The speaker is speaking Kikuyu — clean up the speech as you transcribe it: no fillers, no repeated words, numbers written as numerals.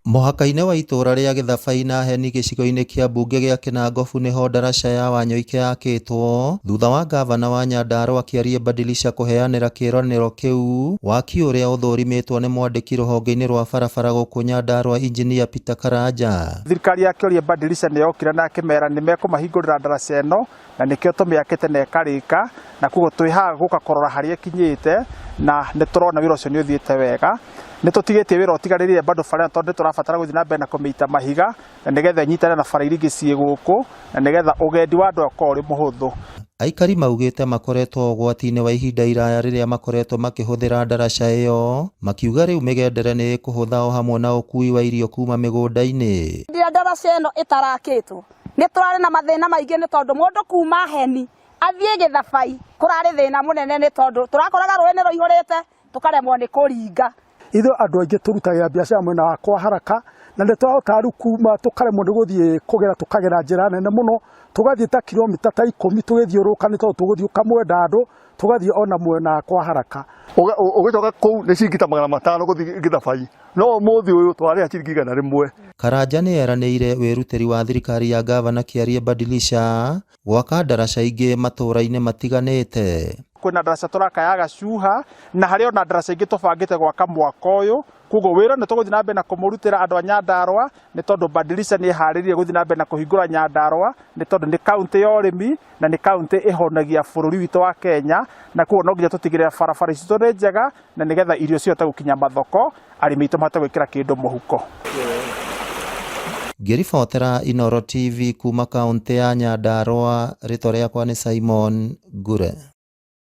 Mũhaka-inĩ wa itũũra rĩa Gĩthabai na Heni gĩcigo-inĩ kĩa mbunge gĩa Kĩnangobu nĩho ndaraca ya Wanyoike yakĩtwo thutha wa ngavana wa Nyandarua Kĩarie Badilisha kũheanĩra kĩĩranĩro kĩu waki ũrĩa ũthũrimĩtwo nĩ mwandĩki rũhonge-inĩ rwa barabara gũkũ Nyandarua Injinia Peter Karanja. Thirikari ya Kĩorie Badilisha nĩ yokire na ĩkĩmera nĩ mekũmahingũrĩra ndaraca ĩno na nĩkĩo tũmĩakĩte na ĩkarĩka, na koguo twĩ haha gũka kũrora harĩa ĩkinyĩte na nĩ tũrona wĩra ũcio nĩ ũthiĩte wega. Nĩ tũtigĩtie wĩra ũtigarĩrĩire bado bara ĩno tondũ nĩ tũrabatara gũthiĩ na mbere na kũmĩita mahiga na nĩgetha ĩnyitane na bara iria ingĩ ciĩ gũkũ na nĩgetha ũgendi wa andũ aya ũkorwo ũrĩ mũhũthũ. Aikari maugĩte makoretwo ũgwati-inĩ wa ihinda iraya rĩrĩa makoretwo makĩhũthĩra ndaraca ĩyo, makiuga rĩu mĩgendere nĩ ĩkũhũtha o hamwe na ũkui wa irio kuma mĩgũnda-inĩ. Hĩndĩ ĩrĩa ndaraca ĩno ĩtarakĩtwo nĩ tũrarĩ na mathĩna maingĩ nĩ tondũ mũndũ kuma Heni athiĩ Gĩthabai kũrarĩ thĩna mũnene nĩ tondũ tũrakoraga rũĩ nĩ rũihũrĩte tũkaremwo nĩ kũringa. Ithuĩ andũ aingĩ tũrutagĩra biacara mwena wa kwa Haraka na nĩ tũrahotaga rĩu kuma tũkaremwo nĩ gũthiĩ kũgera tũkagera njĩra nene mũno tũgathiĩ ta kilomita ta ikũmi tũgĩthiũrũrũka nĩ tondũ tũgũthiĩ Kamwendandũ tũgathiĩ ona mwena wa kwa Haraka. Ũgĩcoka kũu nĩ ciringi ta 500 gũthiĩ Gĩthabai no ũmũthĩ ũyũ twarĩha ciringi 100. Karanja nĩ eranĩire wĩrutĩri wa thirikari ya ngavana Kĩarie Badilisha gwaka ndaraca ingĩ matũũra-inĩ matiganĩte. Kwĩna ndaraca tũraka ya Gacuha na harĩ ona ndaraca ingĩ tũbangĩte gwaka mwaka ũyũ, koguo wĩra nĩ tũgũthiĩ na mbere na kũmũrutĩra andũ a Nyandarũa nĩ tondũ Badilisha nĩ ĩharĩrĩirie gũthiĩ na mbere na kũhingũra Nyandarũa nĩ tondũ nĩ kauntĩ ya ũrĩmi na nĩ kauntĩ ĩhonagia bũrũri witũ wa Kenya, na koguo no nginya tũtigĩrĩre barabara citũ nĩ njega na nĩgetha irio cihote gũkinya mathoko, arĩmi aitũ mahote gwĩkĩra kĩndũ mũhuko. Ngĩribotera Inooro TV kuma kauntĩ ya Nyandarũa, rĩtwa rĩakwa nĩ Simon Ngure.